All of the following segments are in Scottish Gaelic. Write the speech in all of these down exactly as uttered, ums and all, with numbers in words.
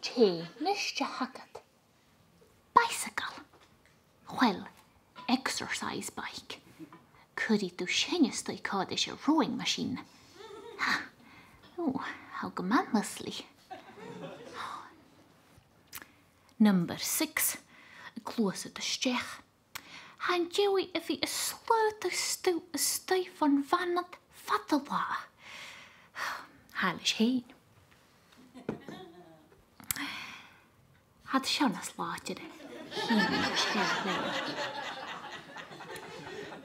Tè, nis, dè th' agad? Bicycle. Well, exercise bike. Cuiridh tu sin a-staigh còmhla ris an rowing machine. Ha. Ò, tha gu math muslaich. Number six. A' gluasad a-steach. Tha an dèidh a bhith a' slaodadh stuth a-staigh fon bhanad fad an latha. Tha leis fhèin. Tha iad seo nas làidire. Shìn leis fhèin.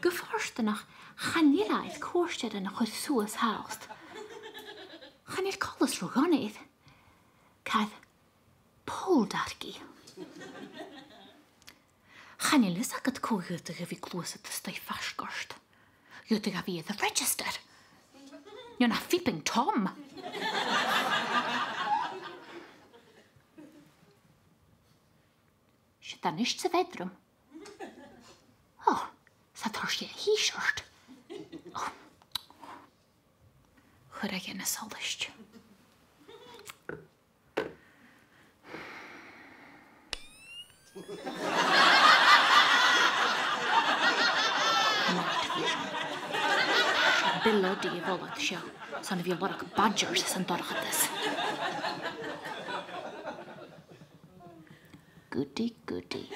Gu fortanach, chan eil e air cuairt air a chur suas fhathast. Chan eil coltas ro dhona air. Car pole darkie. Chan eil fhios agad cò dh'fhaodadh a bhith a' gluasad a-staigh faisg ort. Dh'fhaodadh e a bhith air a' register. No na Peeping Tom. 'S e, tha e a-nis sa bhedroom. Ò, 's e, tha e a' toirt a' t-shirt. Ò. Chuir e dheth na solaiste. Bloody a' bhoireannach seo, 's ann a bhith a' lorg badgers san dorchadas. Goody, goody.